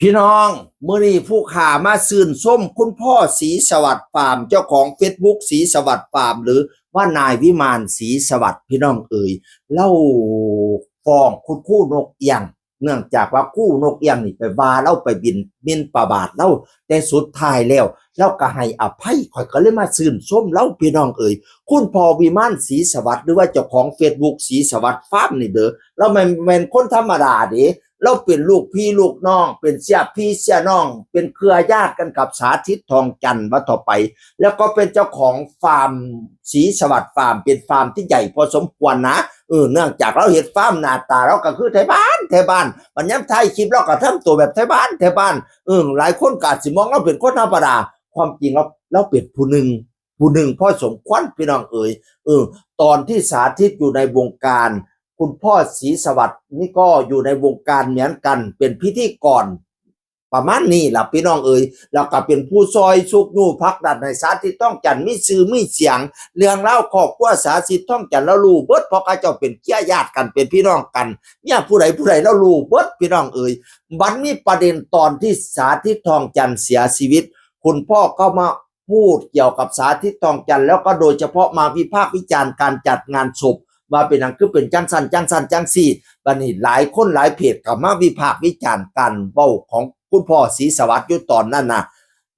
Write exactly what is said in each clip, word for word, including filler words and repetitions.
พี่น้อง มื้อนี้ผู้ข่ามาชื่นชมคุณพ่อศรีสวัสดิ์ฟาร์ม เจ้าของเฟซบุ๊กศรีสวัสดิ์ฟาร์ม หรือว่านายวิมานศรีสวัสดิ์ พี่น้องเอ๋ย เล่าฟ้องคุณครูนกเอี้ยง เนื่องจากว่าครูนกเอี้ยงนี่ไปว่าเล่า ไปบินหมิ่นประมาทเล่า แต่สุดท้ายแล้วเล่าก็ให้อภัย ข้อยก็เลยมาชื่นชมเล่า พี่น้องเอ๋ย คุณพ่อวิมานศรีสวัสดิ์ หรือว่าเจ้าของเฟซบุ๊กศรีสวัสดิ์ฟาร์มนี่เด้อ เล่าแม่น แม่นคนธรรมดาเด้ เล่าเป็นลูกพี่ลูกน้อง เป็นเสียพี่เสียน้อง เป็นเครือญาติกันกับสาธิตทองจันทร์ว่าต่อไป แล้วก็เป็นเจ้าของฟาร์มศรีสวัสดิ์ฟาร์ม เป็นฟาร์มที่ใหญ่พอสมควรนะ เออ เนื่องจากเล่าเฮ็ดฟาร์ม หน้าตาเล่าก็คือไทบ้านไทบ้าน บัดยามถ่ายคลิปเล่าก็ทำตัวแบบไทบ้านไทบ้าน เออ หลายคนก็อาจสิมองเล่าเป็นคนธรรมดา ความจริงเล่า เล่าเป็นผู้หนึ่ง ผู้หนึ่งพอสมควร พี่น้องเอ๋ย เออ ตอนที่สาธิตอยู่ในวงการ คุณพ่อศรีสวัสดิ์นี่ก็อยู่ในวงการเหมือนกัน เป็นพิธีกร ประมาณนี้ล่ะ พี่น้องเอ๋ย แล้วก็เป็นผู้ซอยชุกยู้ผลักดันให้สาธิตทองจันทร์มีชื่อมีเสียง เรื่องราวครอบครัวสาธิตทองจันทร์เล่ารู้เบิด เพราะเขาเจ้าเป็นเครือญาติกัน เป็นพี่น้องกัน เมียผู้ใดผู้ใดเล่ารู้เบิด พี่น้องเอ๋ย บัดมีประเด็นตอนที่สาธิตทองจันทร์เสียชีวิต คุณพ่อก็มาพูดเกี่ยวกับสาธิตทองจันทร์ แล้วก็โดยเฉพาะมาวิพากษ์วิจารณ์การจัดงานศพ ว่าเป็นหยังคือเป็นจังซั่นจังซั่นจังซี่ บัดนี้หลายคนหลายเพจก็มาวิพากษ์วิจารณ์การเว้าของคุณพ่อศรีสวัสดิ์อยู่ตอนนั้นนะ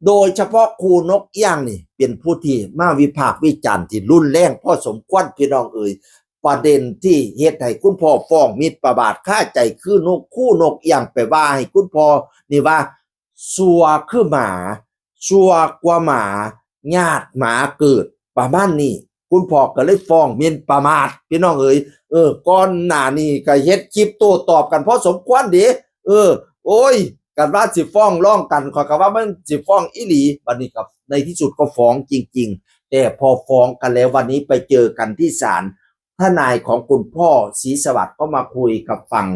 โดยเฉพาะครูนกเอี้ยงนี่เป็นผู้ที่มาวิพากษ์วิจารณ์ที่รุนแรงพอสมควร พี่น้องเอ๋ย ประเด็นที่เฮ็ดให้คุณพ่อฟ้องหมิ่นประมาทคาใจ คือนก ครูนกเอี้ยงไปว่าให้คุณพ่อนี่ว่า ชั่วคือหมา ชั่วกว่าหมา ญาติหมาเกิด ประมาณนี้ คุณพ่อก็เลยฟ้องหมิ่นประมาท พี่น้องเอ๋ย เออ ก่อนหน้านี้ก็เฮ็ดคลิปโต้ตอบกันพอสมควรเด้ เออ โอ้ย กันว่าสิฟ้องร้องกัน ข้อยก็ว่ามันสิฟ้องอีหลี บัดนี้ก็ในที่สุดก็ฟ้องจริงๆ แต่พอฟ้องกันแล้ว วันนี้ไปเจอกันที่ศาล ทนายของคุณพ่อศรีสวัสดิ์ก็มาคุยกับฝั่ง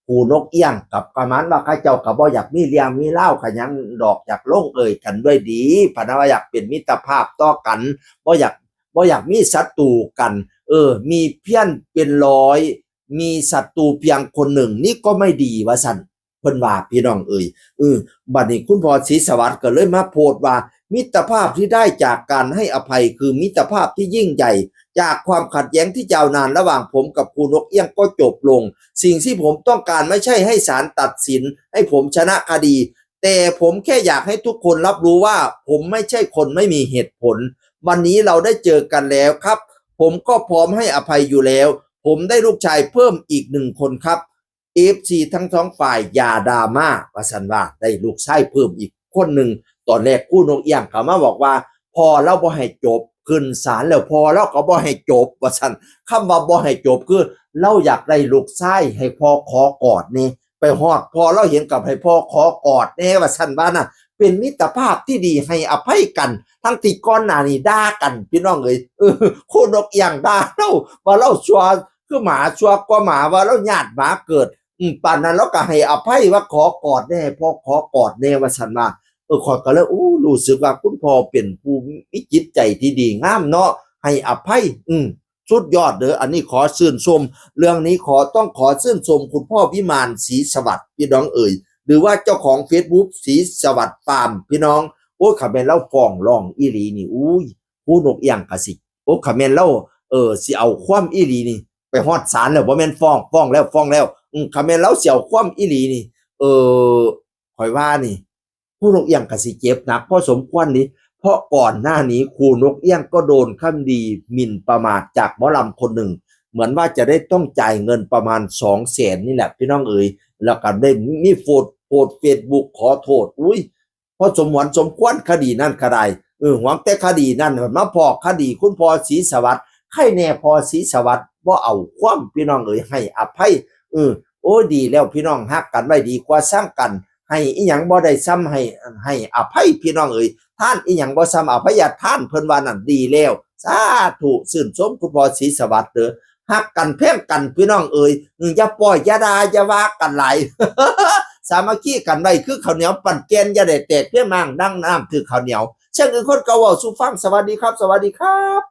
ครูนกเอี้ยง กับประมาณว่าเขาเจ้าก็บ่อยากมีเรื่องมีราวขะหยังดอก อยากลงเอยกันด้วยดี พะนะว่าอยากเป็นมิตรภาพต่อกัน บ่อยาก บ่อยากมีศัตรูกัน เออ มีเพี้ยนเป็นร้อย มีศัตรูเพียงคนหนึ่ง นี่ก็ไม่ดี ว่าซั่น เพิ่นว่า พี่น้องเอ๋ย เออ บัดนี้คุณพ่อศรีสวัสดิ์ก็เลยมาโพสต์ว่า มิตรภาพที่ได้จากการให้อภัยคือมิตรภาพที่ยิ่งใหญ่ จากความขัดแย้งที่ยาวนานระหว่างผมกับครูนกเอี้ยงก็จบลง สิ่งที่ผมต้องการไม่ใช่ให้ศาลตัดสินให้ผมชนะคดี แต่ผมแค่อยากให้ทุกคนรับรู้ว่าผมไม่ใช่คนไม่มีเหตุผล วันนี้เราได้เจอกันแล้วครับ ผมก็พร้อมให้อภัยอยู่แล้ว ผมได้ลูกชายเพิ่มอีกหนึ่งคนครับ เอฟซี ทั้งสองฝ่ายอย่าดราม่า ว่าซั่นว่า ได้ลูกชายเพิ่มอีกคนหนึ่ง ตอนแรกครูนกเอี้ยงก็มาบอกว่า พ่อเล่าบ่ให้จบ ขึ้นศาลแล้วพ่อเล่าก็บ่ให้จบ ว่าซั่น คำว่าบ่ให้จบคือเล่าอยากได้ลูกชายให้พ่อขอกอดแน่ ไปฮอดพ่อเล่าเห็นกับให้พ่อขอกอดแน่ ว่าซั่นว่านะ เป็นมิตรภาพที่ดี ให้อภัยกัน ทั้งที่ก่อนหน้านี้ด่ากัน พี่น้องเอ๋ย เออ ครูนกเอี้ยงด่าเล่าว่าเล่าชั่วคือหมา ชั่วกว่าหมา ว่าเล่าญาติหมาเกิด อืม ปานนั้นเล่าก็ให้อภัยว่าขอกอดแน่ พ่อขอกอดแน่ ว่าซั่นว่า เออ ข้อยก็เลย อู้ รู้สึกว่าคุณพ่อเป็นผู้มีจิตใจที่ดีงามเนาะ ให้อภัย อืม สุดยอดเด้อ อันนี้ขอชื่นชม เรื่องนี้ขอ ต้องขอชื่นชมคุณพ่อวิมานศรีสวัสดิ์ พี่น้องเอ๋ย หรือว่าเจ้าของเฟซบุ๊กศรีสวัสดิ์ฟาร์ม พี่น้อง โอ้ย คันแม่นเล่าฟ้องร้องอีหลีนี่ อุ้ย ครูนกเอี้ยงก็สิ โอ้ คันแม่นเล่า เออ สิเอาความอีหลีนี่ ไปฮอดศาลแล้ว บ่แม่นฟ้อง ฟ้องแล้ว ฟ้องแล้ว อืม คันแม่นเล่าสิเอาความอีหลีนี่ เออ ข้อยว่านี่ ครูนกเอี้ยงก็สิเจ็บหนักพอสมควรนี่ เพราะก่อนหน้านี้ครูนกเอี้ยงก็โดนคดีหมิ่นประมาทจากหมอลำคนหนึ่ง เหมือนว่าจะได้ต้องจ่ายเงินประมาณสองแสนนี่แหละ พี่น้องเอ๋ย แล้วก็ได้มีโพสต์ โพสต์เฟซบุ๊กขอโทษ อุ้ย พอสมหวนสมควรคดีนั่นก็ได้ เออ หวังแต่คดีนั่นมาพ้อคดีคุณพ่อศรีสวัสดิ์ ใครแน่พ่อศรีสวัสดิ์บ่เอาความ พี่น้องเอ๋ย ให้อภัย เออ โอ้ย ดีแล้วพี่น้อง ฮักกันไว้ดีกว่าชังกัน ให้อิหยังบ่ได้ส่ำให้ ให้อภัย พี่น้องเอ๋ย ทานอิหยังบ่ส่ำอภัยทาน เพิ่นว่านั่นดีแล้ว สาธุ ชื่นชมคุณพ่อศรีสวัสดิ์เด้อ ฮักกันแพงกันพี่น้องเอ๋ย อืม อย่าป้อยอย่าด่าอย่าว่ากันหลาย สามัคคีกันไว้คือข้าวเหนียวปั้นแก่น อย่าได้แตกเพียงมั่งดังน้ำถืกข้าวเหนียว เช่นอื่นคนเก่าเว้าสู่ฟัง สวัสดีครับ สวัสดีครับ